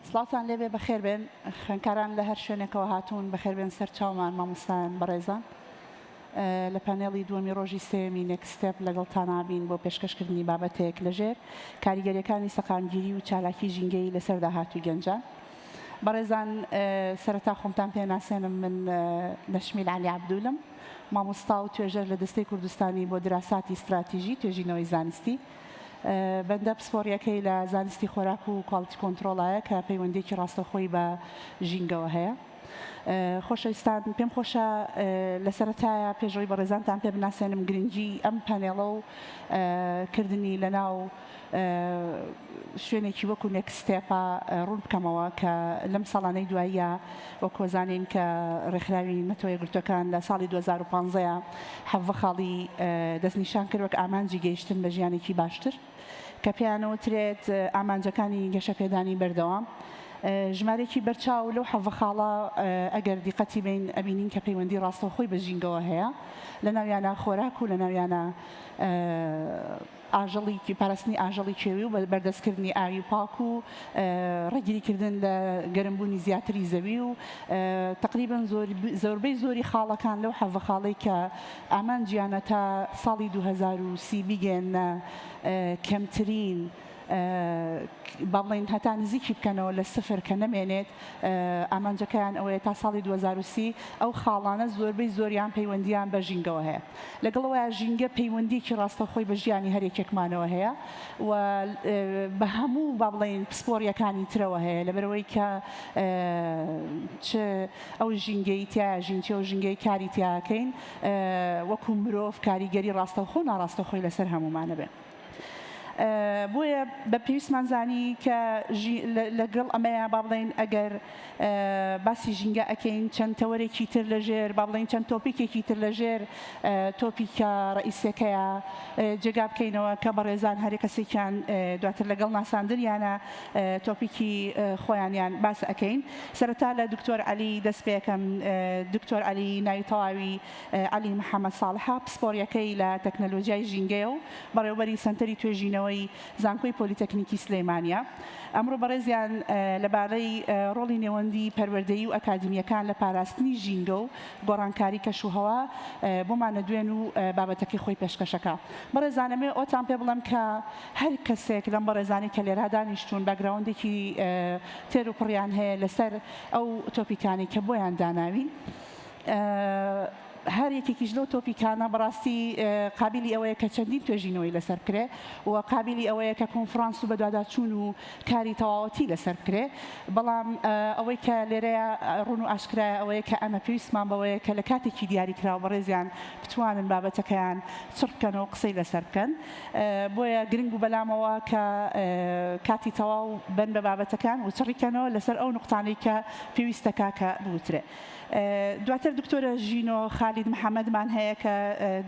سڵاوتان لێبێ بەخێر بێن خوێنکاران لە هەر شوێنێکەوە هاتوون بەخێر بێن سەر چاومان مامۆستایان بەڕێزان لە پانێڵی دووەمی ڕۆژی سێیەمی Next Step لەگەڵتان ئابین بۆ پێشکەشکردنی بابەتێک لەژێر کاریگەریەکانی سەقامگیری و چالاکی ژینگەیی لەسەر داهاتووی گەنجان. بەڕێزان سەرەتا خۆمتان پێ ناسێنم من نەشمیل عەلی عەبدولم مامۆستا و توێژەر لە دەستەی کوردستانی بۆ دراساتی ستراتیژی توێژینەوەی زانستی. بەندە پسپۆڕییەکەی لە زانستی خۆراک و quality control ایە کە پەیوەندییەکی ڕاستەوخۆی بە ژینگەوە هەیە. خۆشەویستان پێم خۆشە لە سەرەتایە پێش ئەوەی بەڕێزانتان پێ بناسێنم گرنگی ئەم پانێڵە و کردنی لە ناو شوێنێکی وەکو Next Step ا ڕوون بکەمەوە کە لەم ساڵانەی دواییە وەک وەزانین کە ڕێکخراوی نەتەوە یەکگرتووەکان لە ساڵی 2015 17 خاڵی دەستنیشان کرد وەک ئامانجی گەیشتن بە ژیانێکی باشتر کە پێیانەوترێت ئامانجەکانی گەشەپێدانی بەردەوام. ژمارەیەکی بەرچاو لەو 17 خاڵە ئەگەر دیقەتی بین ئەبینین کە پەیوەندی ڕاستەوخۆی بە ژینگەوە هەیە لەناویانە خۆراک و لەناویانە ئاژەڵی پاراستنی ئاژەڵی کێوی و بەردەستکردنی ئاوی پاک و ڕێگریکردن لە گەرمبوونی زیاتری زەوی و تەقریبەن زۆربەی زۆری خاڵەکان لەو 17 خاڵەی کە ئامانجیانە تا ساڵی 2030 بیگەیەننە کەمترین با بڵێین هەتا نزیکی بکەنەوە لە سفر کە نەمێنێت ئامانجەکەیان ئەوەیە تا ساڵی 2030 ئەو خاڵانە زۆربەی زۆریان پەیوەندیان بە ژینگەوە هەیە. لەگەڵ ئەوەیا ژینگە پەیوەندیەکی ڕاستەوخۆی بە ژیانی هەر یەکێکمانەوە هەیە و بە هەموو با بڵێین پسپۆڕیەکانی ترەوە هەیە لەبەرئەوەی کە چ ئەو ژینگەی تیایا ژین چ ئەو ژینگەی کاری تیاکەین وەکو مرۆڤ کاریگەری ڕاستەوخۆ و ناڕاستەوخۆی لەسەر هەموومانە بێ. بۆیە بە پێویستمان زانی کە لەگەڵ ئەمەیا با بڵێین ئەگەر باسی ژینگە ئەکەین چەند تەوەرێکی تر لەژێر با بڵێین چەند topic ێکی تر لەژێر topic ە ڕئیسیەکەیا جێگا بکەینەوە کە بەڕێزان هەر کەسێکیان دواتر لەگەڵ ناساندنیانە topic ی خۆیانیان باس ئەکەین سەرەتا لە دکتۆر عەلی دەست پێکەم دکتۆر عەلی ناوی تەواوی عەلی محەمەد ساڵحە، پسپۆڕییەکەی لە تەکنەلۆجیای ژینگەیە و بەڕێوەبەری سەنتەری توێژینەوەی زانکۆی پۆلیتەکنیکی سلێمانییە. ئەمڕۆ بەڕێزیان لەبارەی ڕۆڵی نێوەندی پەروەردەیی و ئەکادیمییەکان لە پاراستنی ژینگە و گۆڕانکاری کەشوهەوا بۆمان ئەدوێن و بابەتەکەی خۆی پێشکەشەکا. بەڕێزان ئەمەوێ ئەوەتان پێ بڵێم کە هەر کەسێک لەم بەڕێزانەی کە لێرا دانیشتوون background ێکی تێر و پڕیان هەیە لەسەر ئەو topic انەی کە بۆیان داناوین، هەر یەکێکیش لەو topic انە بەڕاستی قابیلی ئەوەیە کە چەندین توێژینەوەی لەسەر بکرێ و قابیلی ئەوەیە کە کۆنفرانس و بەدواداچوون و کاری تەواوەتی لەسەر بکرێ بەڵام ئەوەی کە لێرەیە ڕوون و ئاشکرایە ئەوەیە کە ئەمە پێویستمان بەوەیە کە لە کاتێکی دیاریکراو بەڕێزیان بتوانن بابەتەکەیان چڕ بکەن و قسەی لەسەر بکەن بۆیە گرنگ بوو بەلامەوە کە کاتی تەواو بەن بە بابەتەکان و چڕی کەنەوە لەسەر ئەو نوقتانەی کە پێویستەکا کە بوترێ. دواتر دکتۆرە ژینۆ خالید محەمەدمان هەیە کە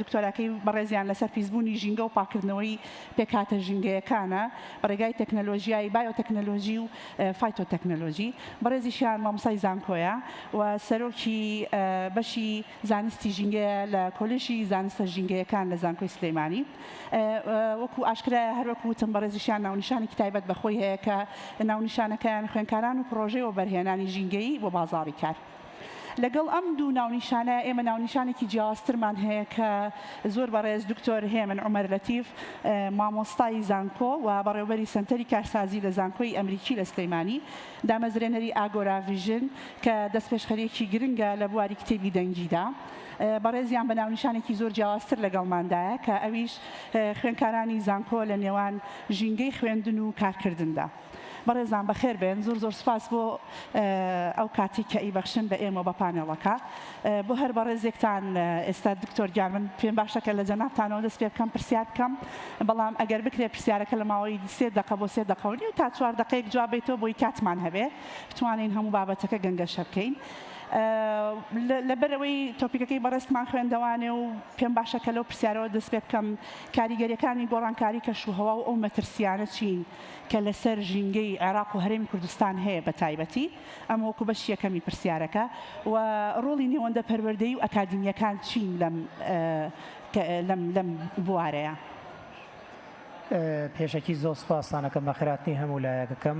دکتۆراکەی بەڕێزیان لەسەر پیسبوونی ژینگە و پاککردنەوەی پێکهاتە ژینگەیەکانە بە ڕێگای تەکنەلۆژیای بایۆتەکنەلۆژی و فایتۆتەکنەلۆژی. بەڕێزیشیان مامۆستای زانکۆیە و سەرۆکی بەشی زانستی ژینگەیە لە کۆلێژی زانستە ژینگەیەکان لە زانکۆی سلێمانی. وەکو ئاشکرایە هەر وەکو وتم بەڕێزیشیان ناونیشانێکی تایبەت بە خۆی هەیە کە ناونیشانەکەیان خوێندکاران و پڕۆژەی وەبەرهێنانی ژینگەیی بۆ بازاڕی کار. لەگەڵ ئەم دوو ناونیشانە ئێمە ناونیشانێکی جیاوازترمان هەیە کە زۆر بەڕێز دکتۆر هێمن عومەر لەتیف مامۆستای زانکۆ و بەڕێوبەری سەنتەری کارسازی لە زانکۆی ئەمریکی لە سلێمانی دامەزرێنەری ئاگۆرا ڤیژن کە دەستپێشخەریەکی گرنگە لە بواری کتێبی دەنگیدا. بەڕێزیان بە ناونیشانێکی زۆر جیاوازتر لەگەڵماندایە کە ئەویش خوێندکارانی زانکۆ لە نێوان ژینگەی خوێندن و کارکردندا. بەڕێزان بەخێر بێن زۆر زۆر سوپاس بۆ ئەو کاتی کە ئیبەخشن بە ئێمە بە پانێڵەکە بۆ هەر بەڕێزێکتان ئێستا دکتۆر گیان من پێم باشە کە لە جەنابتانەوە دەست پێ بکەم پرسیار بکەم بەڵام ئەگەر بکرێت پرسیارەکە لە ماوەی سێ دەقە بۆ سێ دەقە و نیو تا چوار دەقەیەک جواب بیتەوە بۆی کاتمان هەبێ بتوانین هەموو بابەتەکە گەنگەشە بکەین. لەبەرئەوەی topic ەکەی بەڕێزتمان خوێندەوانێ و پێم باشە کە لەو پرسیارەوە دەست پێ بکەم، کاریگەرییەکانی گۆڕانکاری کەشوهەوا و ئەو مەترسییانە چین کە لەسەر ژینگەی عێراق و هەرێمی کوردستان هەیە بە تایبەتی؟ ئەمە وەکو بەشی یەکەمی پرسیارەکە و ڕۆڵی نێوەندە پەروەردەیی و ئەکادیمییەکان چین لەم لەم لەم بوارەیا؟ پێشەکی زۆر سوپاستان ئەکەم بەخێرهاتنی هەموو لایەک ئەکەم.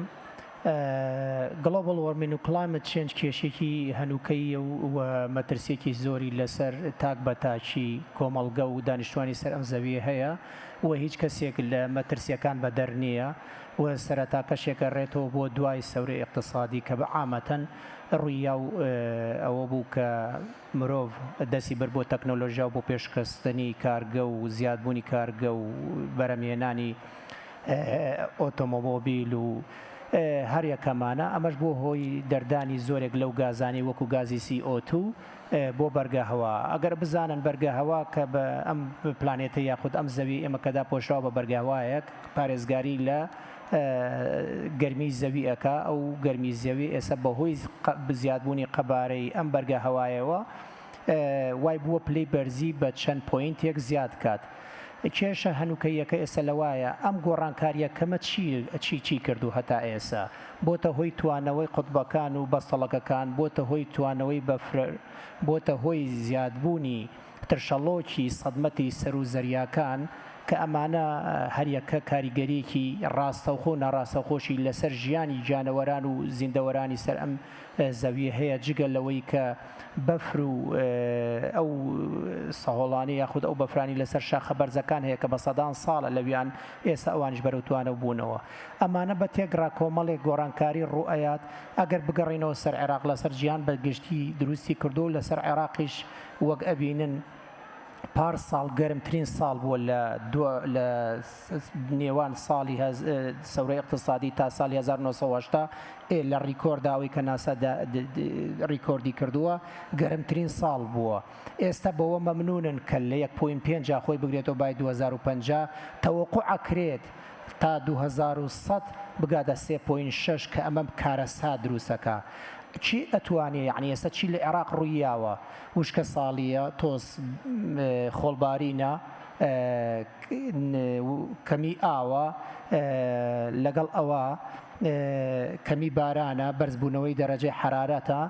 Global warming و climate change کێشەیەکی هەنووکەییە و مەترسییەکی زۆری لەسەر تاک بە تاکی کۆمەڵگە و دانیشتوانی سەر ئەم زەوییە هەیە و هیچ کەسێک لە مەترسییەکان بەدەر نییە و سەرەتاکەشێک ئەڕێتەوە بۆ دوای سەورەی ئیقتسادی کە بە عامەتەن ڕووی یا و ئەوە بوو کە مرۆڤ دەستی برد بۆ تەکنۆلۆژیا و بۆ پێشخستنی کارگە و زیادبوونی کارگە و بەرهەمهێنانی ئۆتۆمۆبیل و هەر یەکەمانە، ئەمەش بووە هۆی دەردانی زۆرێک لەو گازانەی وەکو گازی سی ئۆ تو بۆ بەرگە هەوا. ئەگەر بزانن بەرگە هەوا کە بە ئەم پلانێتە یاخود ئەم زەوی ئێمە کە داپۆشراوە بە بەرگە هەوایەک پارێزگاری لە گەرمی زەوی ئەکا، ئەو گەرمی زەوی ئێستا بەهۆی زیادبوونی قەبارەی ئەم بەرگە هەوایەوە وای بووە پلەی بەرزی بە چەند point ێک زیاد کات. کێشە هەنووکەییەکە ئێستا لەوایە ئەم گۆڕانکارییە کەمە چی چی چی کردوو هەتا ئێستا؟ بۆتە هۆی توانەوەی قوتبەکان و بەستەڵەکەکان، بۆتە هۆی توانەوەی بەفر، بۆتە هۆی زیادبوونی ترشەڵۆکی سەدمەتی سەروو زەریاکان کە ئەمانە هەریەکە کاریگەرییەکی ڕاستەوخۆ و ناڕاستەوخۆشی لەسەر ژیانی گیانەوەران و زیندەوەرانی سەر ئەم زەویە هەیە جگە لەوەی کە بەفر و ئەو سەهۆڵانەی یاخود ئەو بەفرانی لەسەر شاخە بەرزەکان هەیە کە بە سەدان ساڵە لەویان ئێستا ئەوانیش بەرەو توانەو بوونەوە ئەمانە بە تێکڕا کۆمەڵێک گۆڕانکاری ڕووئەیات ئەگەر بگەڕێینەوە سەر عێراق لەسەر جیهان بە گشتی دروستی کردووە و لەسەر عێراقیش وەک ئەبینن پار ساڵ گەرمترین ساڵ بووە لە لە نێوان ساڵی سەورەی ئیقتسادی تا ساڵی 1980 ئێ لە ڕیکۆردا ئەوەی کە ناسا ڕیکۆردی کردووە گەرمترین ساڵ بووە ئێستا بەوە مەمنونن کە لە یەک point پێنجا خۆی بگرێتەوە by 2050 تەوەقوع ئەکرێت تا 2100 بگاتە سێ point شەش کە ئەمە کارەسات دروست ئەکا کێ ئەتوانێ یەعنی ئێستا چی لە عێراق ڕوویاوە وشکە ساڵیە تۆز خۆڵبارینە کەمی ئاوە لەگەڵ ئەوە کەمی بارانە، بەرزبوونەوەی دەرەجەی حەرارەتە،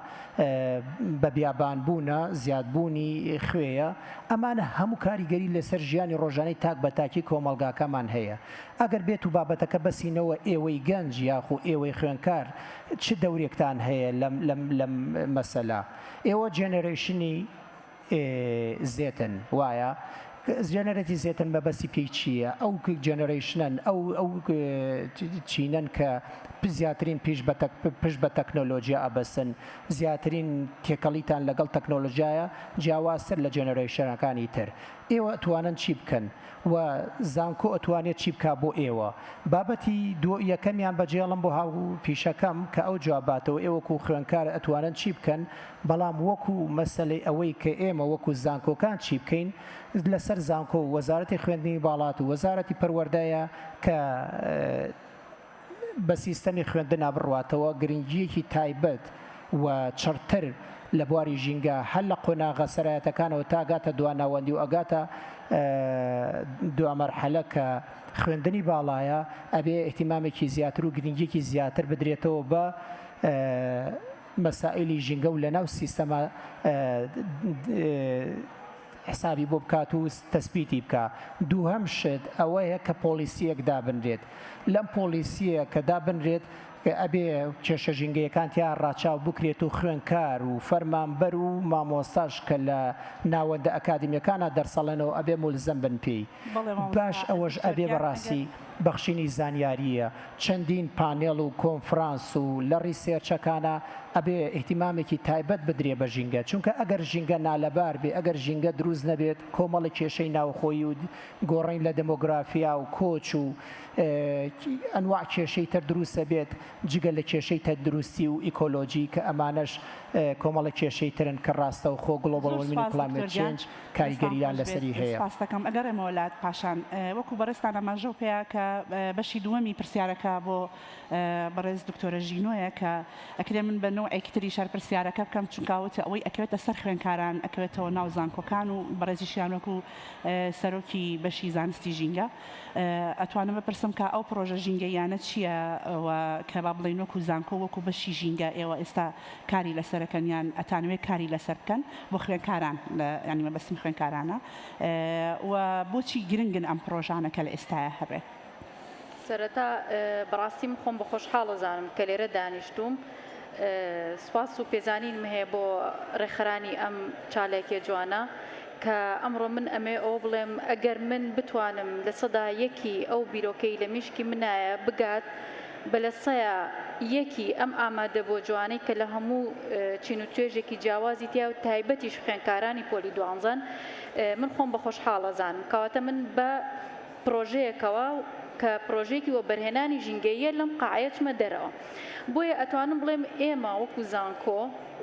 بە بیابانبوونە، زیادبوونی خوێیە، ئەمانە هەموو کاریگەری لەسەر ژیانی ڕۆژانەی تاک بە تاکی کۆمەڵگاکەمان هەیە. ئەگەر بێت و بابەتەکە بەسینەوە ئێوەی گەنج یاخو ئێوەی خوێنکار چ دەورێکتان هەیە لەم لەم لەم مەسەلە؟ ئێوە generation ی Z ن وایە؟ generation Z ن مەبەستی پێی چییە؟ ئەو generation ەن ئەو ئەو چینەن کە زیاترین پیش بە پشت بە تەکنۆلۆژیا ئەبەستن زیاترین تێکەڵیتان لەگەڵ تەکنۆلۆژیایە جیاوازتر لە generation ەکانی تر ئێوە ئەتوانن چی بکەن و زانکۆ ئەتوانێت چی بکا بۆ ئێوە؟ بابەتی دو یەکەمیان بەجێڵم بۆ هاو پیشەکەم کە ئەو جواب باتەوە ئێوە وەکو خوێنکار ئەتوانن چی بکەن بەڵام وەکو مەسەلەی ئەوەی کە ئێمە وەکو زانکۆکان چی بکەین لەسەر زانکۆ و وەزارەتی خوێندنی باڵات و وەزارەتی پەروەردەیە کە بە سیستەمی خوێندنا بڕواتەوە گرنگییەکی تایبەت و چڕتر لە بواری ژینگە هەر لە قۆناغە سەرایەتەکانەوە تا گاتە دواناوەندی و ئەگاتە دوا مەرحەلە کە خوێندنی باڵایە ئەبێ ئیهتیمامێکی زیاتر و گرنگییەکی زیاتر بدرێتەوە بە مەسائیلی ژینگە و لەناو سیستەما حسابی بۆ بکات و تەسبیتی بکا. دووهەم شت ئەوەیە کە پۆڵیسییەک دابنرێت. لەم پۆڵیسییە کە دابنرێت ئەبێ کێشە ژینگەیەکان تیا ڕاچاو بکرێت و خوێنکار و فەرمانبەر و مامۆستاش کە لە ناوەندە ئەکادیمیەکانا دەرسەڵێنەوە ئەبێ مولزەم بن پێی. بەڵێ باش مامۆستا ئەوەش دکتۆر ئەبێ گیان ئەگەر. بەڕاستی بەخشینی زانیارییە. چەندین پانێڵ و کۆنفرانس و لە research ەکانا ئەبێ ئیهتیمامێکی تایبەت بدرێ بە ژینگە چونکە ئەگەر ژینگە نالەبار بێ ئەگەر ژینگە دروست نەبێت کۆمەڵێک کێشەی ناوخۆیی و گۆڕین لە دێمۆگرافیا و کۆچ و ئەنواع کێشەی تر دروست ئەبێت جگە لە کێشەی تەندروستی و ئیکۆلۆجی کە ئەمانەش کۆمەڵێک کێشەی ترن کە ڕاستەوخۆ global زۆر warming و سوپاس climate دکتۆر گیان change دەستان کاریگەرییان خۆش بێت لەسەری هەیە. سوپاست دەکەم ئەگەڕێمەوە لات پاشان وەکو بەڕێزتان ئاماژەو پێیا کە بەشی دووەمی پرسیارەکە بۆ بەڕێز دکتۆرە ژینۆیە کە ئەکرێ من بە نەوعێکی تریش هەر پرسیارەکە بکەم چونکە وتە ئەوەی ئەکەوێتە سەر خوێنکاران ئەکەوێتەوە ناو زانکۆکان و بەڕێزیشیان وەکو سەرۆکی بەشی زانستی ژینگە ئەتوانم بپرسم کە ئەو پڕۆژە ژینگەییانە چییە و کە با بڵێین وەکو زانکۆ وەکو بەشی ژینگە ئێوە ئێستا کاری لەسەرەکەن یان ئەتانەوێت کاری لەسەر بکەن بۆ خوێنکاران لە یانی مەبەستم خوێنکارانە و بۆچی گرنگن ئەم پڕۆژانە کە لە ئێستایا هەبێ؟ سەرەتا بەڕاستی من خۆم بە خۆشحاڵ ئەزانم کە لێرە دانیشتووم. سوپاس و پێزانینم هەیە بۆ ڕێکخەرانی ئەم چالاکیە جوانە کە ئەمڕۆ من ئەمەوێ ئەوە بڵێم ئەگەر من بتوانم 1% ئەو بیرۆکەی لە میشکی منایە بگات بە لە یەکی ئەم ئامادەبووە جوانەی کە لە هەموو چین و توێژێکی جیاوازی تیا و تایبەتیش خوێندکارانی پۆلی دوانزەن من خۆم بە خۆشحاڵ ئەزانم کەواتە من بە پرۆژەیەکەوە کە پرۆژەیەکی وەبەرهێنانی ژینگەییە لەم قاعەیە چمە دەرەوە بۆیە ئەتوانم بڵێم ئێمە وەکو زانکۆ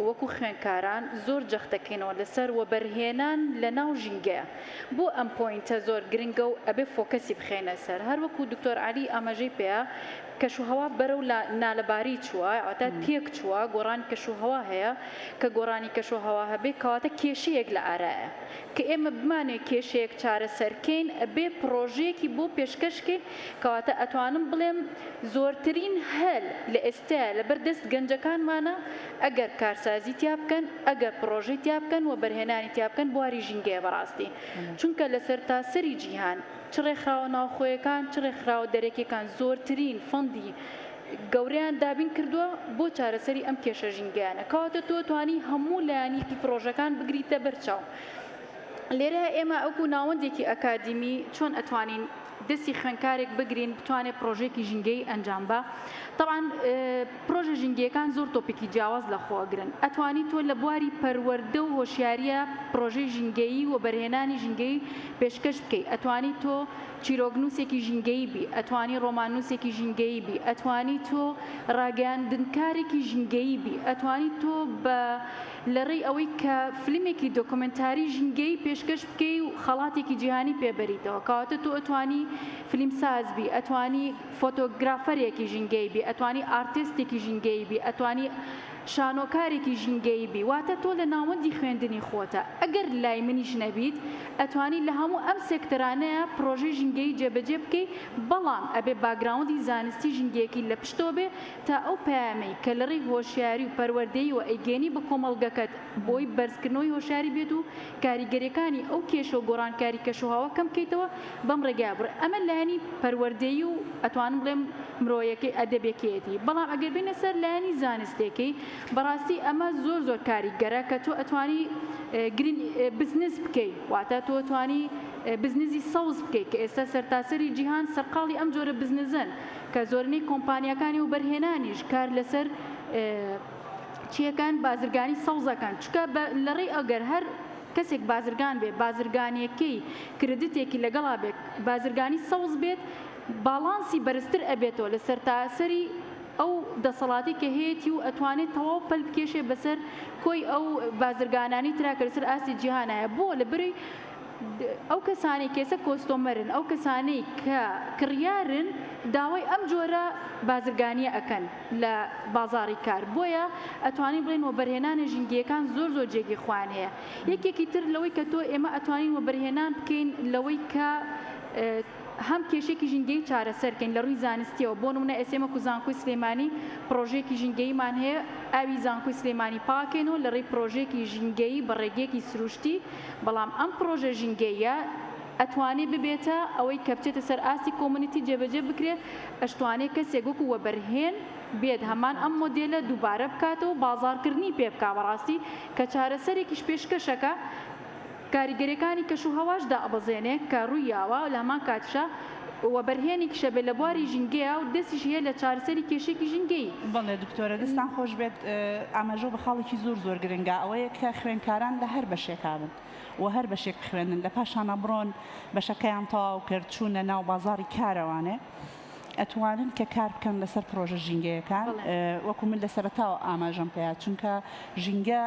وەکو خوێندکاران زۆر جەختەکەینەوە لەسەر وەبەرهێنان لەناو ژینگەیە بۆ ئەم point ە زۆر گرنگە و ئەبێ focus ی بخەینە سەر هەر وەکو دکتۆر عەلی ئاماژەی پێیا کەشوهەوا بەرەو نالەباری چووە واتە تێک چووە گۆڕانی کەشوهەوا هەیە کە گۆڕانی کەشوهەوا هەبێ کەواتە کێشەیەک لە ئارایە کە ئێمە بمانەوێ کێشەیەک چارەسەر کەین ئەبێ پڕۆژەیەکی بۆ پێشکەش کەین کەواتە ئەتوانم بڵێم زۆرترین هەل لە ئێستایا لەبەر دەست گەنجەکانمانە ئەگەر کارسازی تیا بکەن ئەگەر پڕۆژەی تیا بکەن وەبەرهێنانی تیا بکەن بواری ژینگەیە بەڕاستی چونکە لە سەرتاسەری جیهان چ ڕێکخراوە ناوخۆیەکان چ ڕێکخراوە دەرەکیەکان زۆرترین fund ی گەورەیان دابین کردووە بۆ چارەسەری ئەم کێشە ژینگەیانە کەواتە تۆ توانی هەموو لایەنێکی پڕۆژەکان بگریتە بەر چاو. لێرە ئێمە وەکو ناوەندێکی ئەکادیمی چۆن ئەتوانین دەستی خوێندکارێک بگرین بتوانێت پڕۆژەیەکی ژینگەیی ئەنجام با تەبعەن پڕۆژە ژینگەیەکان زۆر topic ی جیاواز لە خۆ ئەگرن ئەتوانی تۆ لە بواری پەروەردە و هۆشیاریە پڕۆژەی ژینگەیی و بەرهێنانی ژینگەیی پێشکەش بکەی ئەتوانی تۆ چیرۆکنووسێکی ژینگەیی بی، ئەتوانی ڕۆماننووسێکی ژینگەیی بی، ئەتوانی تۆ ڕاگەیاندنکارێکی ژینگەیی بی، ئەتوانی تۆ بە لە ڕێی ئەوەی کە فلیمێکی دۆکۆمێنتاری ژینگەیی پێشکەش بکەی و خەڵاتێکی جیهانی پێ بەریتەوە، کەواتە تۆ ئەتوانی فلیمساز بی، ئەتوانی فۆتۆگرافەرێکی ژینگەیی بی، ئەتوانی ئارتێستێکی ژینگەیی بی، ئەتوانی شانۆکارێکی ژینگەیی بی واتە تۆ لە ناوەندی خوێندنی خۆتە ئەگەر لای منیش نەبیت ئەتوانی لە هەموو ئەم سێکتەرانەیا پڕۆژەی ژینگەیی جێبەجێ بکەی بەڵام ئەبێ background ی زانستی ژینگەیەکی لە پشتەوە بێ تا ئەو پەیامەی کە لە ڕێی هۆشیاری و پەروەردەییەوە ئەیگەیەنی بە کۆمەڵگەکەت بۆی بەرزکردنەوەی هۆشیاری بێت و کاریگەریەکانی ئەو کێشە و گۆڕانکاری کەشوهەوا کەم بکەیتەوە بەم ڕێگایە بڕۆی ئەمە لایەنی پەروەردەیی و ئەتوانم بڵێم مرۆیەکەی ئەدەبێکەیەتی بەڵام ئەگەر بێینە سەر لایەنی زانستێکەی بەڕاستی ئەمە زۆر زۆر کاریگەرە کە تۆ ئەتوانی green business بکەی واتە تۆ توانی بزنزی سەوز بکەی کە ئێستا سەرتاسەری جیهان سەرقاڵی ئەم جۆرە بزنزەن کە زۆرینەی کۆمپانیاکانی وەبەرهێنانیش کار لەسەر چیەکان بازرگانی سەوزەکان چونکە لەڕێی ئەگەر هەر کەسێک بازرگان بێت بازرگانیەکەی credit ێکی لەگەڵا بێت بازرگانی سەوز بێت باڵانسی بەرزتر ئەبێتەوە لە سەرتاسەری ئەو دەسەڵاتی کە هەیەتی و ئەتوانێت تەواو پەل بکێشێ بەسەر کۆی ئەو بازرگانانی ترا کە لەسەر ئاستی جیهانایە بۆ لە بری ئەو کەسانەی کە ئێستا customer ن ئەو کەسانەی کە کڕیارن داوای ئەم جۆرە بازرگانیە ئەکەن لە بازاڕی کار بۆیە ئەتوانین بڵێین وەبەرهێنانە ژینگەیەکان زۆر زۆر جێگەی خۆیان هەیە یەکێکی تر لەوەی کە تۆ ئێمە ئەتوانین وەبەرهێنان بکەین لەوەی کە هەم کێشێکی ژینگەیی چارەسەر کەین لە ڕووی زانستیەوە بۆ نمونە ئێستا ئێمە وەکو زانکۆی سلێمانی پڕۆژەیەکی ژینگەییمان هەیە ئاوی زانکۆی سلێمانی پاکەینەوە لە ڕێی پڕۆژەیەکی ژینگەیی بە ڕێگەیەکی سروشتی بەڵام ئەم پڕۆژە ژینگەییە ئەتوانێ ببێتە ئەوەی کە بچێتە سەر ئاستی community جێبەجێ بکرێت، ئەشتوانێ کەسێک وەکو وەبەرهێن بێت هەمان ئەم مۆدێلە دووبارە بکاتەوە و بازاڕکردنی پێ بکا بەڕاستی کە چارەسەرێکیش پێشکەشەکا کاریگەریەکانی کەش و هەواش دائەبەزێنێ کە ڕووی یاوە لە هەمان کاتیشا وەبەرهێنێکیشە بێت لە بواری ژینگەیا و دەستیشی هەیە لە چارەسەری کێشەیەکی ژینگەیی. بەڵێ دکتۆرە دەستان خۆش بێت ئاماژەو بە خاڵێکی زۆر زۆر گرنگە ئەوەیە کە خوێندکاران لە هەر بەشێکا بن و هەر بەشێک بخوێنن لە پاشانا بڕۆن بەشەکەیان تەواو کرد چوونە ناو بازاڕی کارەوانێ ئەتوانن کە کار بکەن لەسەر پڕۆژە ژینگەیەکان وەکو من لە سەرەتاوە ئاماژەم پێیا چونکە ژینگە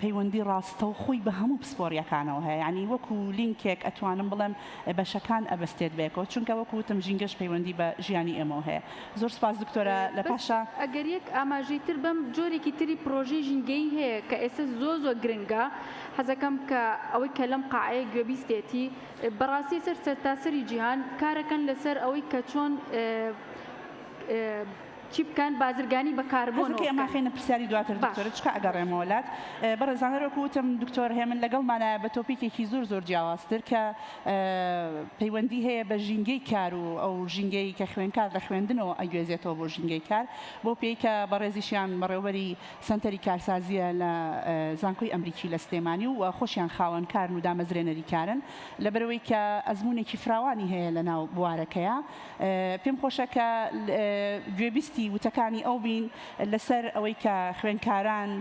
پەیوەندی ڕاستەوخۆی بە هەموو پسپۆڕیەکانەوە هەیە یانی وەکو لینکێک ئەتوانم بڵێم بەشەکان ئەبەستێت بەیەکەوە چونکە وەکو وتم ژینگەش پەیوەندی بە ژیانی ئێمەوە هەیە زۆر سپاس دکتۆرە لە بەس پاشا. ئەگەر یەک ئاماژەی تر بەم جۆرێکی تری پڕۆژەی ژینگەیی هەیە کە ئێستا زۆر زۆر گرنگە حەزەکەم کە ئەوەی کە لەم قاعەیە گوێبیستێتی بەڕاستی سەر سەرتاسەری جیهان کارەکەن لەسەر ئەوەی کە چۆن. چی بکەن بازرگانی بە کاربۆنەوە حەزەکەی بکەن. ئەمە خەینە پرسیاری دواتر باش. دکتۆرە چکا ئەگەڕێمەوە لات بەڕێزان هەر وەکو وتم دکتۆر هێمن لەگەڵمانایە بە topic ێکی زۆر زۆر جیاوازتر کە پەیوەندی هەیە بە ژینگەی کار و ئەو ژینگەی کە خوێنکار لە خوێندنەوە ئەگوێزێتەوە بۆ ژینگەی کار بەو پێی کە بەڕێزیشیان بەڕێوبەری سەنتەری کارسازییە لە زانکۆی ئەمریکی لە سلێمانی و خۆشیان خاوەن کارن و دامەزرێنەری کارن لەبەرئەوەی کە ئەزموونێکی فراوانی هەیە لەناو بوارەکەیا پێم خۆشە کە گوێبیستی وتەکانی ئەو بین لەسەر ئەوەی کە خوێندکاران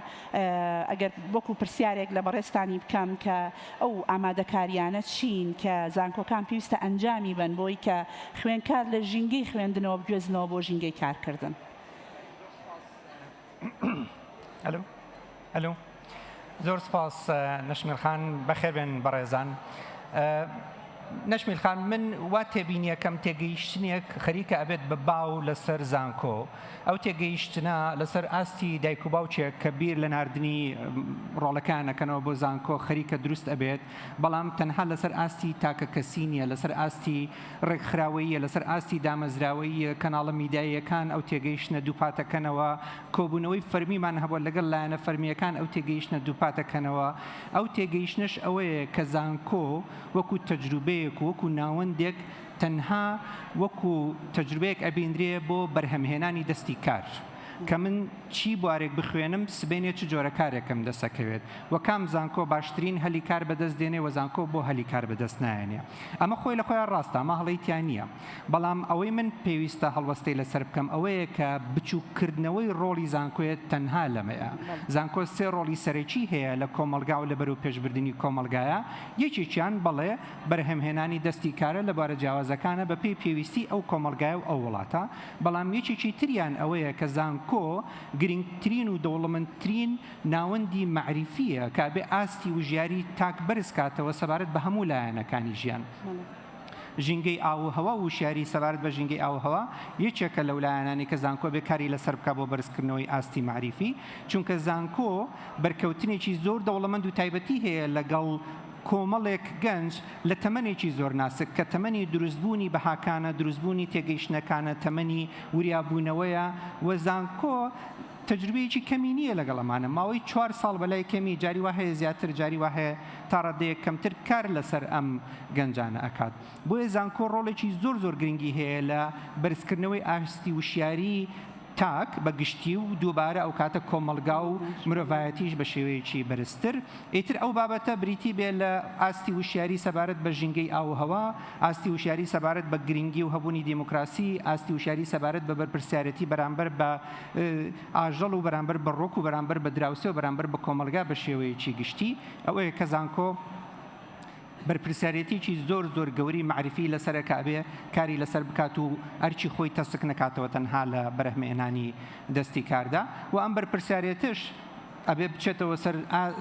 ئەگەر وەکو پرسیارێک لە بەڕێزتانی بکەم کە ئەو ئامادەکاریانە چین کە زانکۆکان پێویستە ئەنجامی بەن بۆی کە خوێندکار لە ژینگەی خوێندنەوە بگوێزنەوە بۆ ژینگەی کارکردن؟ ئەلو ئەلو زۆر سپاس نەشمیل خان بەخێربێن بەڕێزان نەشمیل خان من وا تێبینیەکەم تێگەیشتنێک خەریکە ئەبێت بە باو لەسەر زانکۆ ئەو تێگەیشتنە لەسەر ئاستی دایک و باوکێک کە بیر لە ناردنی ڕۆڵەکان ئەکەنەوە بۆ زانکۆ خەریکە دروست ئەبێت بەڵام تەنها لەسەر ئاستی تاکە کەسی نییە لەسەر ئاستی ڕێکخراوەییە، لەسەر ئاستی دامەزراوەییە، کەناڵە میدیاییەکان ئەو تێگەیشتنە دووپاتەکەنەوە، کۆبوونەوەی فەرمیمان هەبووە لەگەڵ لایەنە فەرمییەکان ئەو تێگەیشتنە دووپاتەکەنەوە، ئەو تێگەیشتنەش ئەوەیە کە زانکۆ وەکو تەجروبەیەک و وەکو ناوەندێک تەنها وەکو تەجروبەیەک ئەبینرێ بۆ بەرهەمهێنانی دەستی کار. کە من چی بوارێک بخوێنم سبەینێ چ جۆرە کارێکم دەسەکەوێت و کام زانکۆ باشترین هەلی کار بەدەست دێنێ و زانکۆ بۆ هەلی کار بەدەست نایەنێ. ئەمە خۆی لە خۆیا ڕاستە، ئەمە هەڵەی تیا نییە. بەڵام ئەوەی من پێویستە هەڵوەستەی لەسەر بکەم ئەوەیە کە بچووک کردنەوەی ڕۆڵی زانکۆیە تەنها لەمەیە. زانکۆ سێ ڕۆڵی سەرەکی هەیە لە کۆمەڵگا و لە بەرەوپێشبردنی کۆمەڵگایە، یەکێکیان بەڵێ بەرهەمهێنانی دەستی کارە لە بوارە جیاوازەکانە بە پێی پێویستی ئەو کۆمەڵگایە و ئەو وڵاتە، بەڵام یەکێکی تریان ئەوەیە کە زانکۆ گرنگترین و دەوڵەمەندترین ناوەندی مەعریفییە کە ئەبێ ئاستی وژیاری تاک بەرز کاتەوە سەبارەت بە هەموو لایەنەکانی ژیان. ژینگەی ئاو و هەوا و وشیاری سەبارەت بە ژینگەی ئاو و هەوا یەکێکە لەو لایەنانەی کە زانکۆ ئەبێ کاری لەسەر بکا بۆ بەرزکردنەوەی ئاستی مەعریفی چونکە زانکۆ بەرکەوتنێکی زۆر دەوڵەمەند و تایبەتی هەیە لەگەڵ کۆمەڵێک گەنج لە تەمەنێکی زۆر ناسک کە تەمەنی دروستبوونی بەهاکانە، دروستبوونی تێگەیشتنەکانە، تەمەنی وریابوونەوەیە و زانکۆ تەجروبەیەکی کەمی نییە لەگەڵ ئەمانە، ماوەی چوار ساڵ بەلای کەمی، جاری وا هەیە زیاتر، جاری وا هەیە تا ڕادەیەک کەمتر کار لەسەر ئەم گەنجانە ئەکات. بۆیە زانکۆ ڕۆڵێکی زۆر زۆر گرنگی هەیە لە بەرزکردنەوەی ئاستی وشیاری تاک بە گشتی و دووبارە ئەوکاتە کۆمەڵگا و مرۆڤایەتیش بە شێوەیەکی بەرزتر. ئیتر ئەو بابەتە بریتی بێ لە ئاستی وشیاری سەبارەت بە ژینگەی ئاو و هەوا، ئاستی وشیاری سەبارەت بە گرنگی و هەبوونی دیموکراسی، ئاستی وشیاری سەبارەت بە بەرپرسیارێتی بەرامبەر بە ئاژەڵ و بەرامبەر بە ڕۆک و بەرامبەر بە دراوسێ و بەرامبەر بە کۆمەڵگا بە شێوەیەکی گشتی. ئەوەیە کە زانکۆ بەرپرسیارێتیەکی زۆر زۆر گەورەی مەعریفی لەسەرە کە ئەبێ کاری لەسەر بکات و ئەرکی خۆی تەسک نەکاتەوە تەنها لە بەرهەمهێنانی دەستی کاردا و ئەم بەرپرسیارێتش ئەبێ بچێتەوە سەر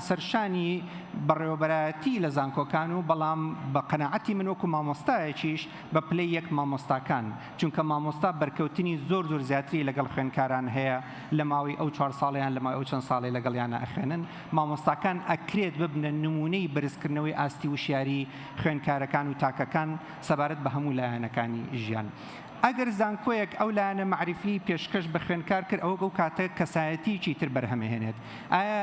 سەر شانی بەڕێوەبەرایەتی لە زانکۆکان و بەڵام بە قەناعەتی من وەکو مامۆستایەکیش بە پلەی یەک مامۆستاکان چونکە مامۆستا بەرکەوتنی زۆر زۆر زیاتری لەگەڵ خوێندکاران هەیە لە ماوەی ئەو چوار ساڵەیان لە ماوەی ئەو چەند ساڵەی لەگەڵیانە ئەخوێنن مامۆستاکان ئەکرێت ببنە نمونەی بەرزکردنەوەی ئاستی وشیاری خوێندکارەکان و تاکەکان سەبارەت بە هەموو لایەنەکانی ژیان. ئەگەر زانکۆیەک ئەو لایەنە مەعریفیەی پێشکەش بە خوێندکار کرد ئەوە ئەو کاتە کەسایەتیەکی تر بەرهەمئەهێنێت. ئایا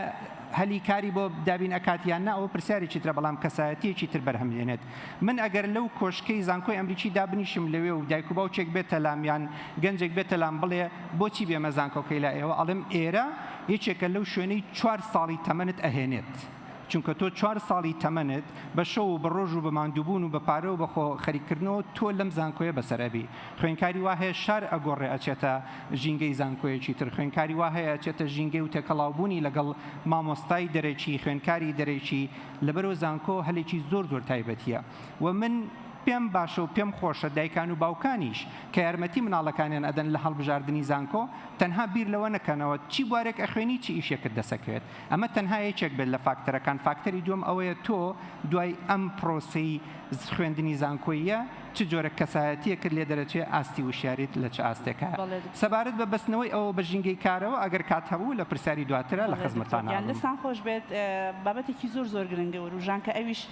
هەلی کاری بۆ دابین ئەکات یان نا ئەوە پرسیارێکی ترە بەڵام کەسایەتیەکی تر بەرهەمدێنێت. من ئەگەر لەو کۆشکەی زانکۆی ئەمریکی دابنیشم لەوێ و دایک و باوکێک بێتە لام یان گەنجێک بێتە لام بڵێ بۆچی بێمە زانکۆکەی لای ئێوە ئەڵێم ئێرە یەکێکە لەو شوێنەی چوار ساڵی تەمەنت ئەهێنێت. چونکە تۆ چوار ساڵی تەمەنت بە شەو و بە ڕۆژ و بە ماندووبوون و بە پارە و بە خۆ خەریککردنەوە تۆ لەم زانکۆیە بەسەر ئەبی. خوێندکاری وا هەیە شار ئەگۆڕێ ئەچێتە ژینگەی زانکۆیەکی تر، خوێندکاری وا هەیە ئەچێتە ژینگەی و تێکەڵاوبوونی لەگەڵ مامۆستای دەرەکی، خوێندکاری دەرەکی، لەبەرئەوە زانکۆ هەلێکی زۆر زۆر تایبەتیە و من پێم باشە و پێم خۆشە دایکان و باوکانیش کە یارمەتی مناڵەکانیان ئەدەن لە هەڵبژاردنی زانکۆ تەنها بیر لەوە نەکەنەوە چی بوارێک ئەخوێنی چ ئیشێکت دەسەکەوێت ئەمە تەنها یەکێک بێت لە فاکتەرەکان، فاکتەری دووەم ئەوەیە تۆ دوای ئەم پرۆسەی خوێندنی زانکۆییە چ جۆرە کەسایەتییەکت لێ دەرەچێ، ئاستی وشیاریت لە چ ئاستێکایە. سەبارەت بە بەستنەوەی ئەوە بە ژینگەی کارەوە ئەگەر کات هەبوو لە پرسیاری دواترا لە بەڵێ دکتۆر خزمەتتان گیان ئەبم. دەستان خۆش بێت بابەتێکی زۆر زۆر گرنگە وروژان کە ئەویش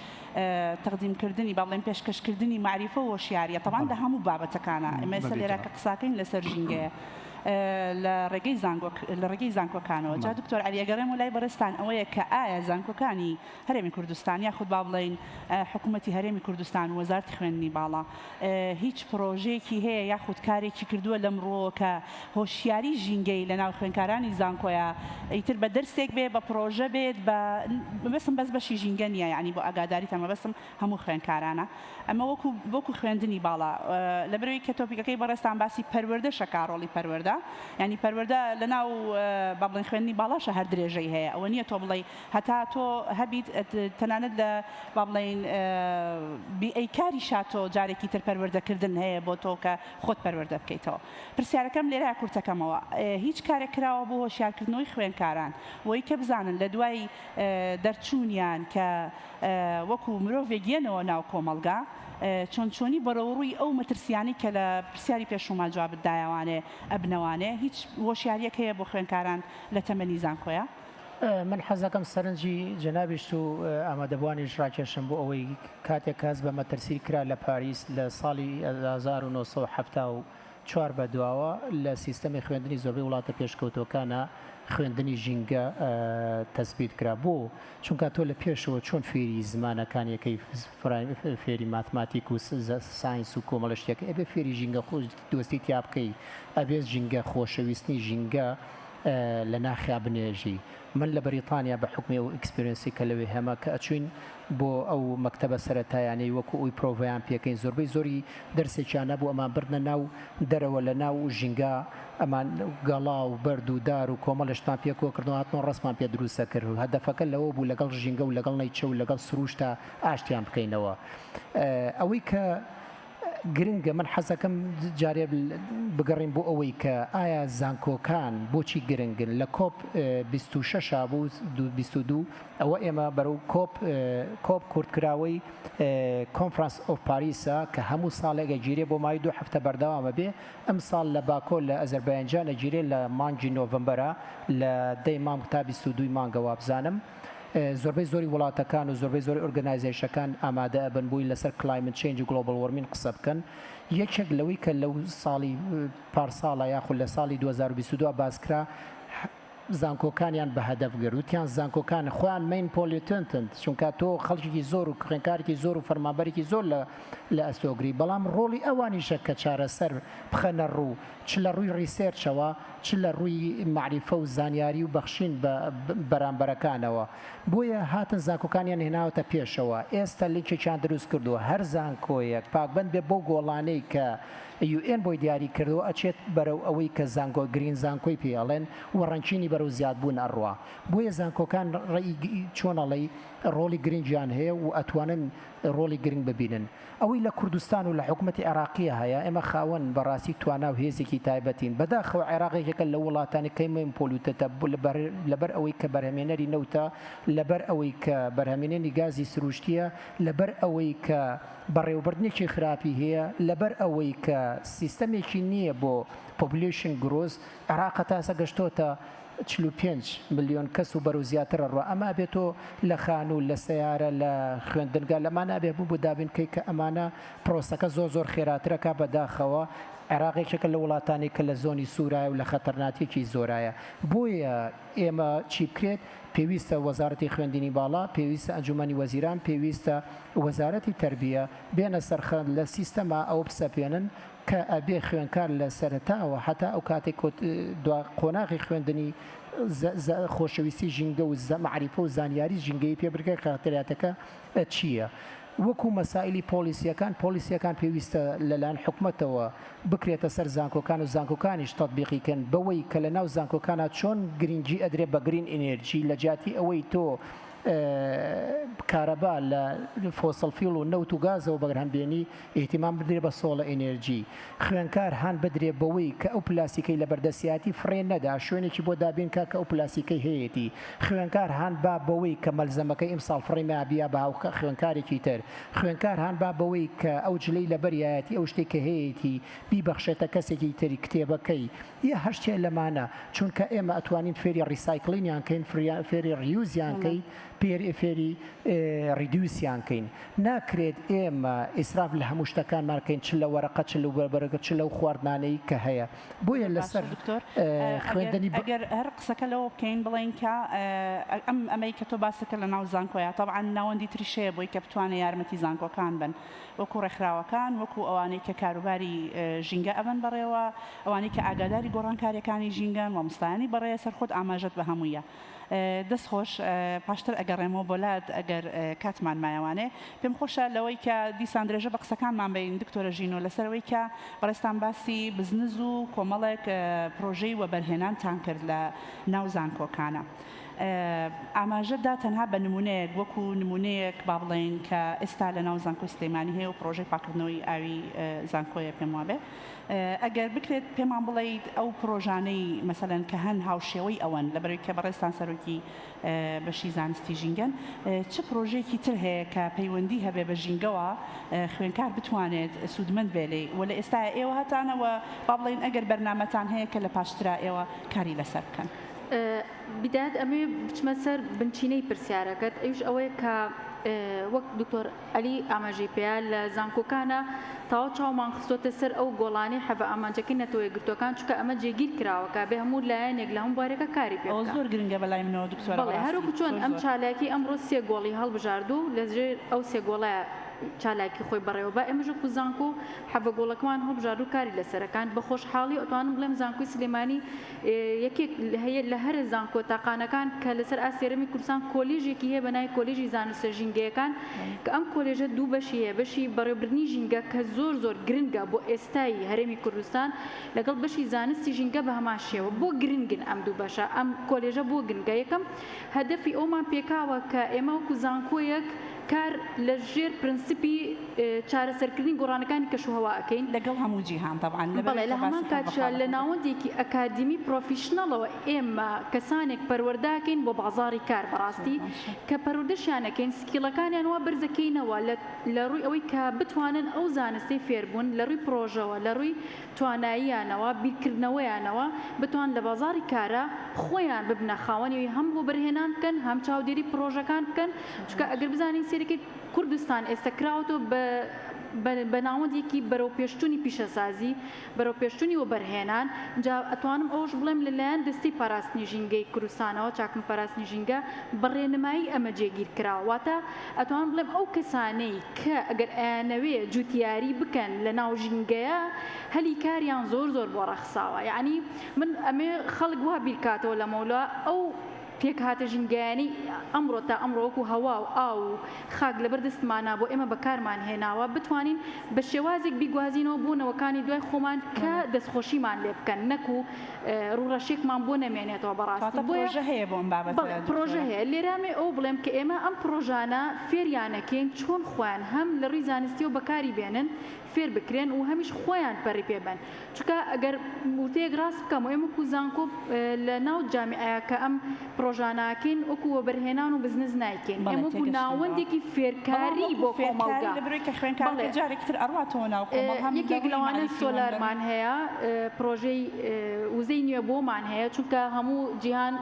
تەقدیم کردنی با بڵێین پێشکەش کردنی مەعریفە و هۆشیاریە تەبعەن لە هەموو بابەتەکانا ئێمە ئێستا لێرە کە قساکەین لەسەر ژینگەیە. لە ڕێگەی زانکۆ لە ڕێگەی زانکۆکانەوە. جا دکتۆر عەلی ئەگەڕێمەوە لای بەڕێزتان ئەوەیە کە ئایا زانکۆکانی هەرێمی کوردستان یاخود با بڵێین حکوومەتی هەرێمی کوردستان و وەزارەتی خوێندنی باڵا هیچ پڕۆژەیەکی هەیە یاخود کارێکی کردووە لەم ڕووەوە کە هۆشیاری ژینگەی لەناو خوێندکارانی زانکۆیا ئیتر بە دەرسێک بێ بە پڕۆژە بێت بە مەبەستم بەس بەشی ژینگە نییە یانی بۆ ئاگاداریتان مەبەستم هەموو خوێندکارانە ئەمە وەکو وەکو خوێندنی باڵا لەبەرئەوەی کە topic ەکەی بەڕێزتان باسی پەروەردەشە کا ڕۆڵی پەروەردە یانی پەروەردە لەناو با بڵێین خوێندنی باڵاشە هەر درێژەی هەیە ئەوە نییە تۆ بڵێی هەتا تۆ هەبیت تەنانەت لە با بڵێین بی ئەی کاریشا تۆ جارێکی تر پەروەردەکردن هەیە بۆ تۆ کە خۆت پەروەردە بکەیتەوە پرسیارەکەم لێرە کورتەکەمەوە هیچ کارێک کراوە بۆ هۆشیارکردنەوەی خوێندکاران بۆی کە بزانن لە دوای دەرچوونیان کە وەکو مرۆڤێک یەنەوە ناو کۆمەڵگا چۆن چۆنی بەرەوڕووی ئەو مەترسیانەی کە لە پرسیاری پێشووما جوابت دایەوانێ ئەبنەوانێ هیچ هۆشیاریەک هەیە بۆ خوێندکاران لە تەمەنی زانکۆیا؟ من حەزدەکەم سەرنجی جەنابیشت و ئامادەبوانیش ڕاکێشم بۆ ئەوەی کاتێک کە هەست بە مەترسی کرا لە پاریس لە ساڵی 1974 بەدواوە لە سیستەمی خوێندنی زۆربەی وڵاتە پێشکەوتووەکانا خوێندنی ژینگە تەسبیت کرا بۆ؟ چونکە تۆ لە پێشەوە چۆن فێری زمانەکان یەکەی فێری ماتماتیک و ساینس و کۆمەڵە شتێک ئەبێ فێری ژینگە دۆستی تیا بکەی ئەبێ ژینگە خۆشەویستنی ژینگە لە ناخیا بنێژی. من لە بەریتانیا بە حوکمی ئەو experience ی کە لەوێ هەمە کە ئەچوین بۆ ئەو مەکتەبە سەرەتایانەی وەکو ئەوی پرۆڤەیان پێکەین زۆربەی زۆری دەرسێکیان نەبوو ئەمان بردنە ناو دەرەوە لە ناو ژینگە ئەمان گەڵا و بەرد و دار و کۆمەڵێ شتمان پێ کۆ کردن و هاتنەوە ڕەسمان پێ دروست ئەکرد و هەدەفەکە لەوە بوو لەگەڵ ژینگە و لەگەڵ nature و لەگەڵ سروشتا ئاشتیان بکەینەوە ئەوەی کە گرنگە من حەزەکەم جارێ بگەڕێین بۆ ئەوەی کە ئایا زانکۆکان بۆچی گرنگن لە COP 26 بوو 22 ئەوە ئێمە بەرەو COP COP کورتکراوەی Conference of پاریسە کە هەموو ساڵێک ئەگیرێ بۆ ماوەی دوو هەفتە بەردەوامە بێ ئەمساڵ لە باکۆ لە ئەزەربایجان ئەگیرێ لە مانگی نۆڤەمبەرە لە دەی مانگ تا 22 مانگە وابزانم زۆربەی زۆری وڵاتەکان و زۆربەی زۆری organization ەکان ئامادە ئەبن بۆی لەسەر climate change و global warming قسە بکەن یەکێک لەوەی کە لەو ساڵی پارساڵە یاخود لە ساڵی 2022 باس کرا زانکۆکانیان بە هەدەف گرت وتیان زانکۆکان خۆیان main pollutant ن چونکە تۆ خەڵکێکی زۆر و خوێندکارێکی زۆر و فەرمانبەرێکی زۆر لە لە ئەستۆگری بەڵام ڕۆڵی ئەوانیشە کە چارەسەر بخەنە ڕوو چ لە ڕووی research ەوە چ لە ڕووی مەعریفە و زانیاری و بەخشین بە بەرامبەرەکانەوە. بۆیە هاتن زانکۆکانیان هێناوەتە پێشەوە. ئێستا لینکێکیان دروست کردووە هەر زانکۆیەک پاکبەند بێت بەو گۆڵانەی کە UN بۆی دیاری کردووە ئەچێت بەرەو ئەوەی کە زانکۆ green زانکۆی پێ ئەڵێن و ranking ی بەرەو زیادبوون ئەڕوا. بۆیە زانکۆکان ڕێی چۆن ئەڵێی ڕۆڵی گرنگیان هەیە و ئەتوانن ڕۆڵی گرنگ ببینن. ئەوەی لە کوردستان و لە حکومەتی عێراقییە هەیە، ئێمە خاوەن بە ڕاستی توانا و هێزێکی تایبەتین. بەداخەوە عێراق یەکێکە لەو وڵاتانەی کە main pollutant ە، لەبەر ئەوەی کە بەرهەمێنەری نەوتە، لەبەر ئەوەی کە بەرهەمێنەری گازی سروشتییە، لەبەر ئەوەی کە بەڕێوەبردنێکی خراپی هەیە، لەبەر ئەوەی کە سیستەمێکی نییە بۆ population growth، عێراق هەتا ئێستا گەشتۆتە 45 ملیۆن کەس و بەرەو زیاتر ئەڕوا ئەمە ئەبێ تۆ لە خانوو لە سەیارە لە خوێندنگا لەمانە ئەبێ بوو بۆ دابین بکەی کە ئەمانە پرۆسەکە زۆر زۆر خێراترە کا بەداخەوە عێراق یەکێکە لە وڵاتانی کە لە زۆنی سوورایە و لە خەتەرناتیەکی زۆرایە بۆیە ئێمە چی بکرێت پێویستە وەزارەتی خوێندنی باڵا پێویستە ئەنجومەنی وەزیران پێویستە وەزارەتی تەربیە بێنە سەرخەت لە سیستەما ئەوە بسەپێنن کە ئەبێ خوێنکار لە سەرەتاوە هەتا ئەو کاتەی کۆت دوا قۆناغی خوێندنی زە خۆشەویستی ژینگە و زە مەعریفە و زانیاری ژینگەیی پێ بگرێ کە خەتەریاتەکە چییە. وەکوو مەسائیلی پۆڵیسییەکان، پۆڵیسییەکان پێویستە لە لایەن حکومەتەوە بکرێتە سەر زانکۆکان و زانکۆکانیش تەتبیقی کەن بەوەی کە لە ناو زانکۆکانا چۆن گرینگی ئەدرێ بە green energy لە جیاتی ئەوەی تۆ کارەبا لە fossil fuel و نەوت و گازەوە بەرهەم بێنی ئیهتیمام بدرێ بە solar energy، خوێنکار هان بدرێ بەوەی کە ئەو پلاستیکەی لەبەردەستیاتی فڕێ نەدا، شوێنێکی بۆ دابین کا کە ئەو پلاستیکەی هەیەتی، خوێنکار هان با بەوەی کە مەلزەمەکەی ئیمساڵ فڕێ مەیا بیا بە هاو خوێنکارێکی تر، خوێنکار هان با بەوەی کە ئەو جلەی لەبەریایەتی ئەو شتەی کە هەیەتی بیبەخشێتە کەسێکی تر کتێبەکەی یا هەر شتێ لەمانە، چونکە ئێمە ئەتوانین فێری recycling یان کەین فێری reuse یان کەین. فێری reduce یان کەین. ناکرێت ئێمە ئیسراف لە هەموو شتەکانمان کەین چ لە وەرەقە چ لەو بەرگە چ لەو خواردنانەی کە هەیە. بۆیە زۆر باشە لەسەر دکتۆر ئەگەر خوێندنی بە. ئەگەر هەر قسەکە لەوە بکەین بڵێین کە ئەم ئەمەی کە تۆ باست کرد لە ناو زانکۆیا تەبعەن ناوەندی تریش هەیە بۆی کە بتوانێ یارمەتی زانکۆکان بن وەکو ڕێکخراوەکان وەکو ئەوانەی کە کاروباری ژینگە ئەبەن بەڕێوە ئەوانەی کە ئاگاداری گۆڕانکاریەکانی ژینگەن مامۆستایانی بەڕێ سەر خۆت ئاماژەت بە هەموویە دەست خۆش پاشتر ئەگەڕێمەوە بۆ لات ئەگەر کاتمان مایەوانێ پێم خۆشە لەوەی کە دیسان درێژە بە قسەکانمان بەین دکتۆرە ژینۆ لەسەر ئەوەی کە بەڕێزتان باسی بزنز و کۆمەڵێک پرۆژەی وەبەرهێنانتان کرد لە ناو زانکۆکانە ئاماژە دا تەنها بە نمونەیەک وەکو نمونەیەک با بڵێین کە ئێستا لە ناو زانکۆی سلێمانی هەیە و پرۆژەی پاکردنەوەی ئاوی زانکۆیە پێم وابێ ئەگەر بکرێت پێمان بڵێیت ئەو پرۆژانەی مەسەلەن کە هەن هاوشێوەی ئەوەن لەبەرەوەی کە بەڕێزتان سەرۆکی بەشی زانستی ژینگەن چ پرۆژەیەکی تر هەیە کە پەیوەندی هەبێ بە ژینگەوە خوێنکار بتوانێت سوودمەند بێ لێی و لە ئێستایا ئێوە هەتانە و با بڵێین ئەگەر بەرنامەتان هەیە کە لە پاشترا ئێوە کاری لەسەر بکەن. بیدایەت ئەمەوێ بچمە سەر بنچینەی پرسیارەکەت ئەویش ئەوەیە کە وەک دکتۆر عەلی ئاماژەی پێیا لە زانکۆکانە تەواو چاومان خستۆتە سەر ئەو گۆڵانەی حەڤە ئامانجەکەی نەتەوە یەکگرتووەکان چونکە ئەمە جێگیر کراوە کە بێ هەموو لایەنێک لە هەموو بوارێکا کاری پێ ئەوە بکا. زۆر گرنگە بەلای منەوە دکتۆرە بەڵێ بەڕاستی هەروەکو چۆن زۆر ئەم زۆر. چالاکی ئەمڕۆ سێ گۆڵی هەڵبژارد و لە ژێر ئەو سێ گۆڵەیا چالاکی خۆی بەڕێوە با ئێمەش وەکو زانکۆ حەڤە گۆڵەکەمان هەڵبژارد و کاری لەسەرەکان بە خۆشحاڵی ئەتوانم بڵێم زانکۆی سلێمانی یەکێک هەیە لە هەرە زانکۆ تاقانەکان کە لەسەر ئاستی هەرێمی کوردستان کۆلێژێکی هەیە بە ناوی کۆلێژی زانستە ژینگەیەکان کە ئەم کۆلێژە دوو بەشی هەیە بەشی بەڕێوەبردنی ژینگە کە زۆر زۆر گرنگە بۆ ئێستای هەرێمی کوردستان لەگەڵ بەشی زانستی ژینگە بە هەمان شێوە بۆ گرنگن ئەم دوو بەشە ئەم کۆلێژە بۆ گرنگە یەکەم هەدەفی ئەومان پێکاوە کە ئێمە وەکو زانکۆیەک کار لە ژێر پرنسپی چارەسەرکردنی گۆڕانەکانی کەشوهەوا ئەکەین. لەگەڵ هەموو جیهان تەبعەن بەڵێ لەبەرئەوەی لە کە هەمان باسی کاتیشا لە حەڤە خاڵەکە کرد. ناوەندێکی ئەکادیمی professional ەوە ئێمە کەسانێک پەروەردە ئەکەین بۆ بازاڕی کار زۆر بەڕاستی باشە. کە پەروەردەشیان ئەکەین skill ەکانیان وا بەرزەکەینەوە لە لە ڕووی ئەوەی کە بتوانن ئەو زانستەی فێربوون لە ڕووی پرۆژەوە لە ڕووی تواناییانەوە، بیرکردنەوەیانەوە بتوان لە بازاڕی کارا خۆیان ببنە خاوەنی هەم وەبەرهێنان بکەن هەم چاودێری پڕۆژەکان بکەن چونکە ئەگەر بزانین سەیرەکەی کوردستان ئێستا کراوەتەوە بە بە ناوەندێکی بەرەوپێشچوونی پیشەسازی بەرەوپێشچوونی وەبەرهێنان جا ئەتوانم ئەوەش بڵێم لەلایەن دەستەی پاراستنی ژینگەی کوردستانەوە چاکم پاراستنی ژینگە بە ڕێنمایی ئەمە جێگیر کراوە واتە ئەتوانم بڵێم ئەو کەسانەی کە ئەگەر ئەیانەوێ جوتیاری بکەن لە ناو ژینگەیا هەلی کاریان زۆر زۆر بۆ ڕەخساوە یەعنی من ئەمێ خەڵک وا بیرکاتەوە لەمەولا ئەو پێکهاتە ژینگەیانەی ئەمڕۆ تا ئەمڕۆ وەکو هەوا و ئاو و خاک لەبەر دەستمانا بۆ ئێمە بەکارمان هێناوە بتوانین بە شێوازێک بیگوازینەوە بۆ نەوەکانی دوای خۆمان کە دەستخۆشیمان لێ بکەن نەکو ڕووڕەشێکمان بۆ نەمێنێتەوە بەڕاستی کەواتە بۆیە پڕۆژە هەیە بۆ ئەم بابەتە بەڵێ پڕۆژە دکتۆرە؟ هەیە لێرە ئەمێ ئەوە بڵێم کە ئێمە ئەم پڕۆژانە فێریانەکەین چۆن خۆیان هەم لە ڕووی زانستیەوە بەکاری بێنن فێر بکرێن و هەمیش خۆیان پەری پێ بەن چونکە ئەگەر وتەیەک ڕاست بکەم و ئێمە وەکو زانکۆ لە ناو جامیعەیە کە ئەم پڕۆژانە ئەکەین وەکو وەبەرهێنان و بزنس نایکەین بەڵێ ئێمە وەکو تێگەشتم بەوە. ناوەندێکی بەڵام فێرکاری وەکو بۆ فێرکاری کۆمەڵگا لە برۆی کە خوێندکارەکە بەڵێ جارێکی تر ئەڕواتەوە ناو کۆمەڵ هەم لە یەکێک ڕووی لەوانە مەعریفیەوە هەم لە ڕووی سۆلارمان هەیە پڕۆژەی وزەی نوێبووەمان هەیە چونکە هەموو جیهان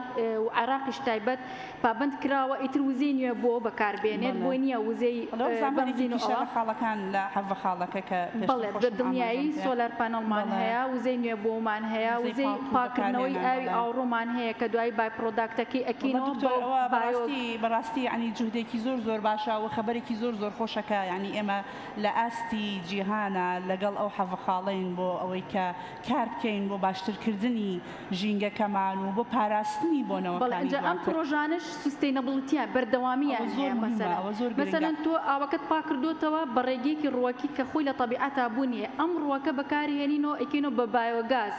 و عێراقیش تایبەت پابەند کراوە ئیتر وزەی نوێبووە بەکاربێنێت بەڵێ بۆی نییە وزەی بەڵێ وەبزانم بەنزین و هەرێکیشە ئەوە لە خاڵەکان لە حەڤە خاڵەکە کە پێشتر بەڵێ بە خۆشم دڵنیایی ئاماژەم پێ solar panel مان بەڵێ هەیە وزەی نوێبووەمان هەیە وزەی وزەی پاک و پاکردنەوەی بەکارهێنان ئاوی بەڵێ ئاوڕۆمان هەیە کە دوایی by product ەکەی وەڵا ئەکەینەوە دکتۆر بە ئەوە بایۆ بەڕاستی بەڕاستی یەعنی جوهدێکی زۆر زۆر باشە و خەبەرێکی زۆر زۆر خۆشە کە یەعنی ئێمە لە ئاستی جیهانا لەگەڵ ئەو حەڤە خاڵەین بۆ ئەوەی کە کار بکەین بۆ باشترکردنی ژینگەکەمان و بۆ پاراستنی بۆ بەڵێ نەوەکانی ئینجا ئەم دواتر. پڕۆژانەش sustainability یان ئەوە بەردەوامییان زۆر هەیە موهیمە، مەسەلەن ئەوە زۆر گرنگە. مەسەلەن تۆ ئاوەکەت پاک کردۆتەوە بە ڕێگەیەکی ڕووەکی کە خۆی لە تەبیعەتا بوونی هەیە ئەم ڕووەکە بەکارهێنینەوە ئەیکەینەوە بە بایۆگاز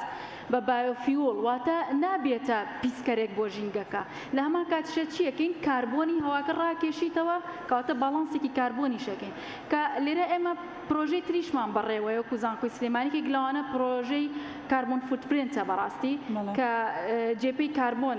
بە biofuel واتە نابێتە پیسکەرێک بۆ ژینگەکە لە هەمان کاتیشا چی ئەکەین کاربۆنی هەواکە ڕاکێشیتەوە کەواتە باڵانسێکی کاربۆنیش ئەکەین کە لێرە ئێمە پرۆژەی تریشمان بەڕێوەیە وەکو زانکۆی سلێمانی یەکێک لەوانە پرۆژەی carbon footprint ە بەڕاستی کە جێپێی کاربۆن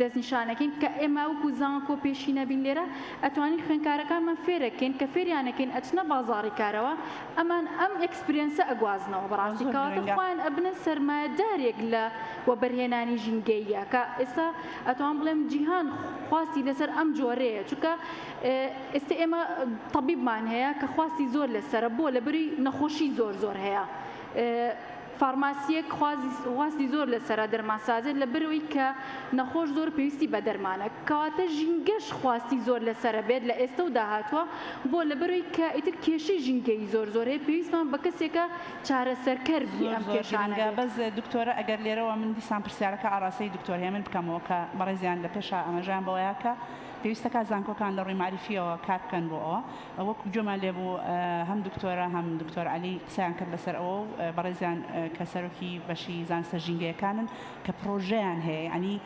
دەستنیشانەکەین کە ئێمە وەکو زانکۆ پێشینە بین لێرە ئەتوانین خوێندکارەکانمان فێرەکەین کە فێریانەکەین ئەچنە بازاڕی کارەوە ئەمان ئەم experience ە ئەگوازنەوە بەڕاستی کەواتە خۆیان ئەبنە سەرمایە. سەرمایەدارێک لە وەبەرهێنانی ژینگەییە کە ئێستا ئەتوانم بڵێم جیهان خواستی لەسەر ئەم جۆرەیە چونکە ئێستا ئێمە تەبیبمان هەیە کە خواستی زۆر لەسەرە بۆ لەبەری نەخۆشی زۆر زۆر هەیە فارماسیەک خواستی زۆر لەسەرە دەرمانسازێت لەبەرئەوەی کە نەخۆش زۆر پێویستی بە دەرمانە کەواتە ژینگەش خواستی زۆر لەسەرە بێت لە ئێستە و داهاتووە بۆ لەبەرئەوەی کە ئیتر کێشەی ژینگەیی زۆر زۆر هەیە پێویستمان بە کەسێکە چارەسەرکەر بی زۆر ئەم زۆر کێشانە گرنگە بێت. بەس دکتۆرە ئەگەر لێرەوە من دیسان پرسیارەکە ئاڕاستەی دکتۆر هێمن بکەمەوە کە بەڕێزیان لە پێشا ئاماژەیان بەوەیا کە پێویستەکا زانکۆکان لە ڕووی مەعریفیەوە کار بکەن بۆ ئەوە وەکو گوێمان لێ بوو هەم دکتۆرە هەم دکتۆر عەلی قسەیان کرد لەسەر ئەوە و بەڕێزیان کە سەرۆکی بەشی زانستە ژینگەیەکانن کە پڕۆژەیان هەیە یانی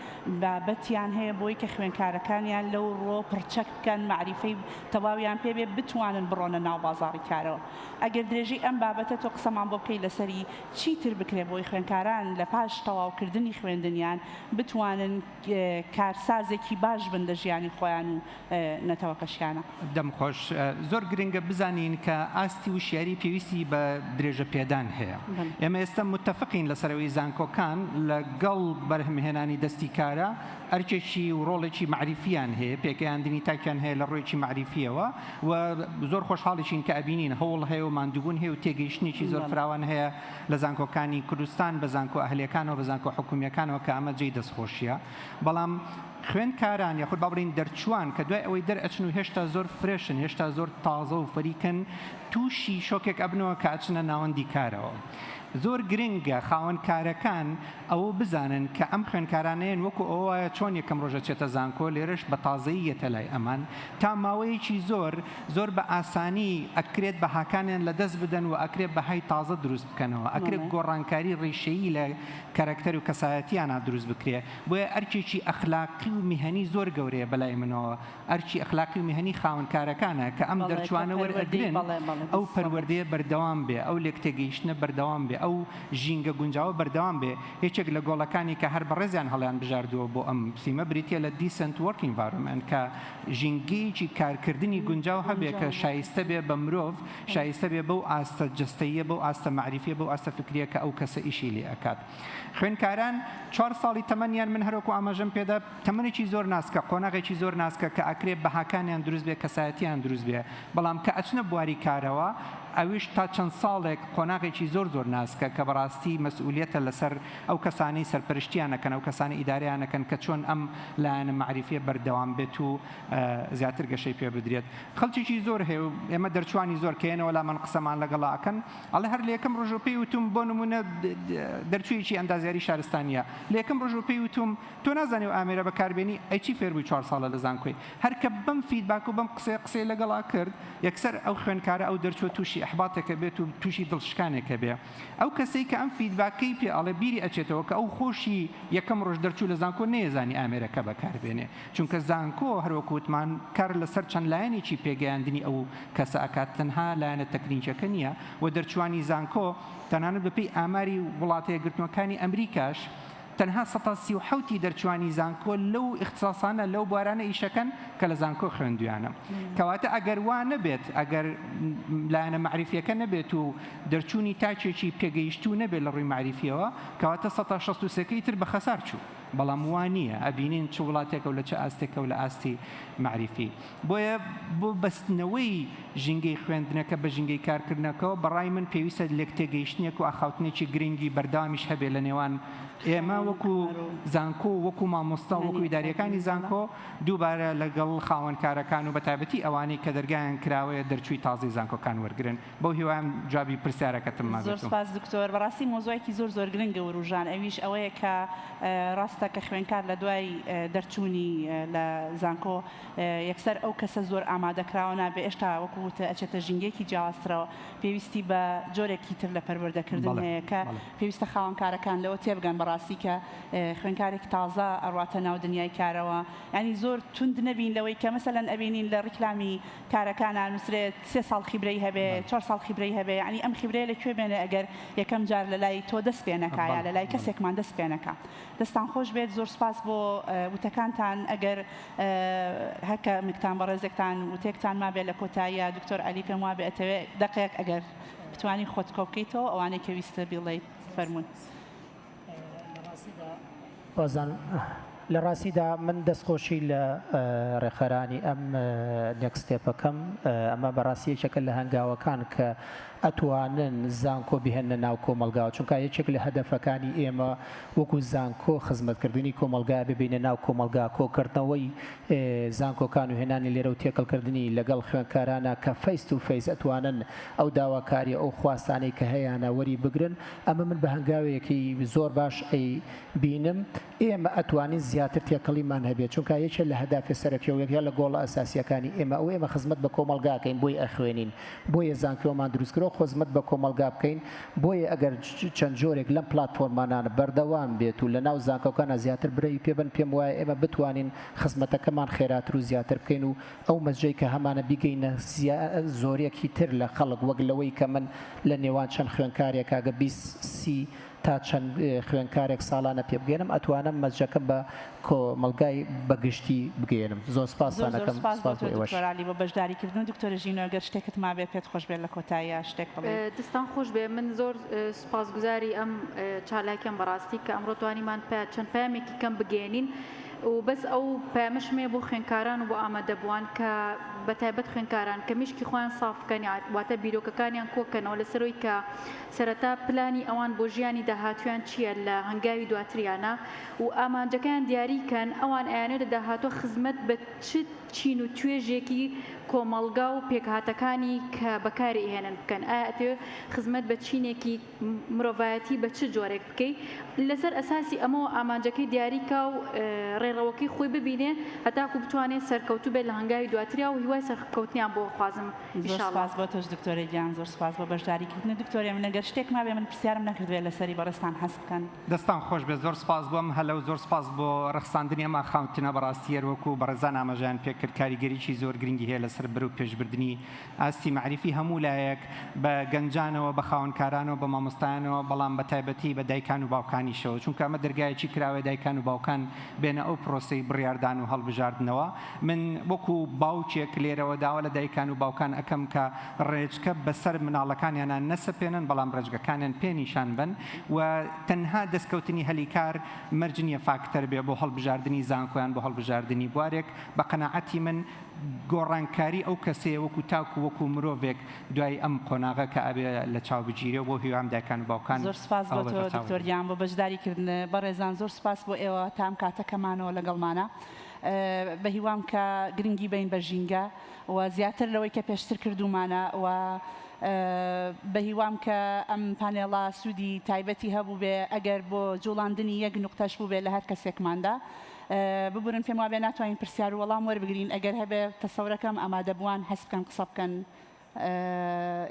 بابەتیان هەیە بۆی کە خوێنکارەکانیان لەو ڕۆ پڕچەک بکەن مەعریفەی تەواویان پێ بێ بتوانن بڕۆنە ناو بازاڕی کارەوە ئەگەر درێژەی ئەم بابەتە تۆ قسەمان بۆ بکەی لەسەری چیتر بکرێ بۆی خوێنکاران لە پاش تەواوکردنی خوێندنیان بتوانن کارسازێکی باش بن لە ژیانی خۆیان و نەتەوەکەشیانە. دەم خۆش. زۆر گرنگە بزانین کە ئاستی وشیاری پێویستی بە درێژە پێدان هەیە. ئێمە ئێستا موتەفقین لەسەر ئەوەی زانکۆکان لە گەڵ بەرهەمهێنانی دەستی کارا ئەرکێکی و ڕۆڵێکی مەعریفییان هەیە، پێگەیاندنی تاکیان هەیە لە ڕوویەکی مەعریفییەوە و زۆر خۆشحاڵیشین کە ئەبینین هەوڵ هەیە و ماندووبوون هەیە و تێگەیشتنێکی زۆر فراوان هەیە لە زانکۆکانی کوردستان بە زانکۆ ئەهلیەکانەوە بە زانکۆ حکومییەکانەوە کە ئەمە جێی دەستخۆشییە. بەڵام خوێندکاران یاخود با بڵێین دەرچووان کە دوای ئەوەی دەرئەچن و هێشتا زۆر fresh ن هێشتا زۆر تازە و فەریکن تووشی شۆکێک ئەبنەوە کە ئەچنە ناوەندی کارەوە. زۆر گرنگە خاوەن کارەکان ئەوە بزانن کە ئەم خوێندکارانەیەن وەکو ئەوە وایە چۆن یەکەم ڕۆژ ئەچێتە زانکۆ لێرەش بە تازەیی یەتە لای ئەمان تا ماوەیەکی زۆر زۆر بە ئاسانی ئەکرێت بەهاکانیان لە دەست بدەن و ئەکرێت بەهای تازە دروست بکەنەوە ئەکرێت گۆڕانکاری ڕیشەیی لە کەرەکتەر و کەسایەتیانا دروست بکرێ بۆیە ئەرکێکی ئەخلاقی و میهەنی زۆر گەورەیە بەلای منەوە ئەرکی ئەخلاقی و میهەنی خاوەنکارەکانە کە ئەم دەرچوانە وەرئەگرن ئەو پەروەردەیە بەردەوام بێ ئەو لێکتێگەیشتنە بەردەوام بێ ئەو ژینگە گونجاوە بەردەوام بێ یەکێک لە گۆڵەکانی کە هەر بەڕێزیان هەڵیان بژاردووە بۆ ئەم theme ە بریتیە لە decent work environment کە ژینگەیەکی کارکردنی گونجاو هەبێ کە شایستە بێ بە مرۆڤ شایستە بێ بەو ئاستە جەستەییە بەو ئاستە مەعریفیە بەو ئاستە فکریە کە ئەو کەسە ئیشی لێ ئەکات. خوێندکاران چوار ساڵی تەمەنیان من هەروەکو ئاماژەم پێدا تەمەنێکی زۆر ناسکە قۆناغێکی زۆر ناسکە کە ئەکرێ بەهاکانیان دروست بێ کەسایەتیان دروست بێ بەڵام کە ئەچنە بواری کارەوە ئەویش تا چەند ساڵێک قۆناغێکی زۆر زۆر ناسکە کە بەڕاستی مەسئولیەتە لەسەر ئەو کەسانەی سەرپەرشتیان ئەکەن ئەو کەسانەی ئیدارەیان ئەکەن کە چۆن ئەم لایەنە مەعریفیە بەردەوام بێت و زیاتر گەشەی پێ بدرێت خەڵکێکی زۆر هەیە و ئێمە دەرچوانی زۆر کە یەنەوە لامان قسەمان لەگەڵا ئەکەن ئەڵێ هەر لە یەکەم ڕۆژەوە پێی وتوم بۆ نمونە دەرچوویەکی ئەندازیاری شارستانیە لە یەکەم ڕۆژەوە پێی وتوم تۆ نازانی ئەو ئامێرە بەکاربێنی ئەی چی فێربووی چوار ساڵە لە زانکۆی هەر کە بەم feedback و بەم قسەیە قسەی لەگەڵا کرد یەکسەر ئەو خوێندکارە ئەو دەرچووە تووشی ئیحباتێکە بێت و تووشی دڵشکانێکە بێ ئەو کەسەی کە ئەم feedback ەی پێ ئەڵێ بیری ئەچێتەوە کە ئەو خۆشی یەکەم ڕۆژ دەرچوو لە زانکۆ نەیەزانی ئامێرەکە بەکاربێنێ چونکە زانکۆ هەروەکو وتمان کار لەسەر چەند لایەنێکی پێگەیاندنی ئەو کەسە ئەکات تەنها لایەنە تەکنیکیەکە نیە و دەرچوانی زانکۆ تەنانەت بەپێی ئاماری وڵاتەیەکگرتوەکانی ئەمریکاش تەنها 37% ی دەرچوانی زانکۆ لەو ئیختساسانە لەو بوارانە ئیشەکەن کە لە زانکۆ خوێندویانە کەواتە ئەگەر وا نەبێت ئەگەر لایەنە مەعریفیەکە نەبێت و دەرچوونی تاکێکی پێگەیشتوو نەبێت لە ڕووی مەعریفیەوە کەواتە 63% ەکەی تر بە خەسار چوو. بەڵام وا نییە، ئەبینین چ وڵاتێکە و لە چ ئاستێکە و لە ئاستی مەعریفی. بۆیە بۆ بەستنەوەی ژینگەی خوێندنەکە بە ژینگەی کارکردنەکەوە، بە ڕای من پێویستە لێکتێگەیشتنێک و ئاخاوتنێکی گرنگی بەردەوامیش هەبێ لە نێوان ئێمە وەکو زانکۆ و وەکو مامۆستا و وەکو ئیدارییەکانی زانکۆ، دووبارە لەگەڵ خاوەنکارەکان و بەتایبەتی ئەوانەی کە دەرگایان کراوەیە دەرچووی تازەی زانکۆکان وەرگرن. بەو هیوایەم جوابی پرسیارەکەتم زۆر مابێتو. سپاس دکتۆر بەڕاستی مەوزوعێکی زۆر زۆر گرنگە وروژان ئەویش ئەوەیە کە ڕاستە کە خوێنکار لە دوای دەرچوونی لە زانکۆ یەکسەر ئەو کەسە زۆر ئامادەکراوە نابێ ئێشتا وەکو وتە ئەچێتە ژینگەیەکی جیاوازترەوە پێویستی بە جۆرێکی تر لە پەروەردەکردن بەڵێ هەیە کە بەڵێ. پێویستە خاوەنکارەکان لەوە تێبگەن بەڕاستی کە خوێنکارێکی تازە ئەڕواتە ناو دنیای کارەوە یانی زۆر توند نەبین لەوەی کە مەسەلەن ئەبینین لە ڕیکلامی کارەکانا نوسرێت سێ ساڵ خیبرەی هەبێ چوار ساڵ خیبرەی هەبێ یەعنی ئەم خیبرەیە لە کوێ بێنێ ئەگەر یەکەم جار لە لای تۆ دەست پێ نەکا یا لە لای کەسێکمان دەست پێ نەکا دەستان خۆش بێت زۆر سوپاس بۆ وتەکانتان ئەگەر هەر کامێکتان بەڕێزێکتان وتێکتان مابێ لە کۆتاییا دکتۆر عەلی پێم وابێ ئەتەوێ دەقێک ئەگەر بتوانی خۆت کۆ بکەیتەوە ئەوانەی کە ویستە بیڵێیت فەرموون. هۆزان، لە ڕاستیدا من دەستخۆشی لە ڕێکخەرانی ئەم Next Step ەکەم، ئەمە بەڕاستی یەکێکە لە هەنگاوەکان کە ئەتوانن زانکۆ بهێننە ناو کۆمەڵگاوە، چونکە یەکێک لە هەدەفەکانی ئێمە وەکو زانکۆ خزمەتکردنی کۆمەڵگایە، ببینە ناو کۆمەڵگا، کۆکردنەوەی زانکۆکان و هێنانی لێرە و تێکەڵکردنی لەگەڵ خوێندکارانە کە face to face ئەتوانن ئەو داواکاریە ئەو خواستانەی کە هەیانە وەری بگرن، ئەمە من بە هەنگاوێکی زۆر باش ئەی بینم ئێمە ئەتوانین زیاتر تێکەڵیمان هەبێت چونکە یەکێ لە هەدافە سەرەکیە و یەکێ لە گۆڵە ئەساسیەکانی ئێمە ئەوەیە ئێمە خزمەت بە کۆمەڵگا کەین بۆیە ئەخوێنین بۆیە زانکۆمان دروست کردوە خزمەت بە کۆمەڵگا بکەین بۆیە ئەگەر چەند جۆرێک لەم پلاتفۆرمانانە بەردەوام بێت و لە ناو زانکۆکانا زیاتر برەوی پێ بەن پێم وایە ئێمە بتوانین خزمەتەکەمان خێراتر و زیاتر بکەین و ئەو مەرجەی کە هەمانە بیگەینە زۆرێکی تر لە خەڵک وەک لەوەی کە من لە نێوان چەند خوێنکارێکا گە 20 30 تا چەند خوێنکارێک ساڵانە پێ بگەێنم ئەتوانم مەرجەکەم بە کۆمەڵگای بە گشتی بگەێنم زۆر زۆر سپاستان زۆر ئەکەم سپاس بۆ سپاس تۆ بۆ ئێوەش. دکتۆر عەلی بۆ بەشداری کردن و دکتۆرە ژینۆ گەر شتێکت مابێ پێت خۆش بێت لە کۆتاییا شتێک بڵێی. دەستان خۆش بێ من زۆر سوپاسگوزاری ئەم چالاکیەم بەڕاستی کە ئەمڕۆ توانیمان چەند پەیامێکی کەم بگەیەنین و بەس ئەو پەیامەشم هەیە بۆ خوێندکاران و بۆ ئامادەبووان کە بەتایبەت خوێندکاران کە میشکی خۆیان ساف بکەن واتە بیرۆکەکانیان کۆکەنەوە لەسەرەوەی کە سەرەتا پلانی ئەوان بۆ ژیانی داهاتوویان چییە لە هەنگاوی دواتریانە و ئامانجەکەیان دیاری کەن ئەوان ئەیانەوێت لە داهاتوو خزمەت بە چ چین و توێژێکی کۆمەڵگا و پێکهاتەکانی کە بەکاری ئەهێنن بکەن ئایا ئەتەوێت خزمەت بە چینێکی مرۆڤایەتی بە چ جۆرێک بکەی لەسەر ئەساسی ئەمەوە ئامانجەکەی دیاری کا و ڕێڕەوەکەی خۆی ببینێ هەتاکو بتوانێت سەرکەوتوو بێت لە هەنگاوی دواتریا و هیوای سەرکەوتنیان بۆ خوازم زۆر ان شاء الله. سپاس بۆ تۆش دکتۆرە گیان زۆر سپاس بۆ بەشداری کردنت دکتۆرە من ئەگەر شتێک مابێ من پرسیارم نەکردبێ لەسەری بەڕێزتان حەز بکەن. دەستان خۆش بێت زۆر سپاس بۆ ئەم هەلە و زۆر سپاس بۆ ڕەخساندنی ئەم ئاخاوتنە بەڕاستی هەر وەکو بەڕێزان ئاماژەیان پێکرد کاریگەریی زۆر گرنگی هەیە لەسەر بەرەو پێشبردنی ئاستی مەعریفی هەموو لایەک بە گەنجانەوە بە خاوەنکارانەوە بە مامۆستایانەوە بەڵام بە تایبەتی بە دایکان و باوکانیشەوە چونکە ئەمە دەرگایەکی کراوەیە دایکان و باوکان بێنە ئەو پرۆسەی بڕیاردان و هەڵبژاردنەوە من وەکو باوکێک لێرەوە داوا لە دایکان و باوکان ئەکەم کە ڕێچکە بەسەر مناڵەکانیانا نەسەپێنن بەڵام ڕێچگەکانیان پێ نیشان بەن و تەنها دەستکەوتنی هەلی کار مەرج نییە فاکتەر بێ بۆ هەڵبژاردنی زانکۆ یان بۆ هەڵبژاردنی بوارێک بە قەناعەتی من گۆڕانکاری ئەو کەسەیە وەکو تاک و وەکو مرۆڤێک دوای ئەم قۆناغە کە ئەبێ لە چاو بگیرێ و بۆ هیوام دایکان و باوکان زۆر سوپاس بۆ ئەوە تۆ بەرچاو دکتۆر بگرن. گیان بۆ بەشداری کردنت. بەڕێزان زۆر سوپاس بۆ ئێوە تا ئەم کاتە کە مانەوە لەگەڵمانە. بە هیوام کە گرنگی بەین بە ژینگە و زیاتر لەوەی کە پێشتر کردوومانە و بە هیوام کە ئەم پانێڵە سوودی تایبەتی هەبووبێ ئەگەر بۆ جوڵاندنی یەک نوقتەش بووبێ لە هەر کەسێکماندا. ببورن پێم وابێ ناتوانین پرسیار و وەڵام وەربگرین ئەگەر هەبێ تەسەورەکەم ئامادەبووان حەز بکەن قسە بکەن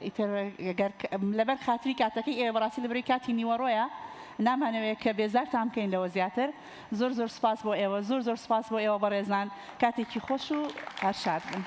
ئیتر گەر لەبەر خاتری کاتەکەی ئێوە بەڕاستی لەبەرەی کاتی نیوەڕۆیە نامانەوێت کە بێزارتان بکەین لەوە زیاتر زۆر زۆر سپاس بۆ ئێوە زۆر زۆر سپاس بۆ ئێوە بەڕێزان کاتێکی خۆش و هەر شاد بن.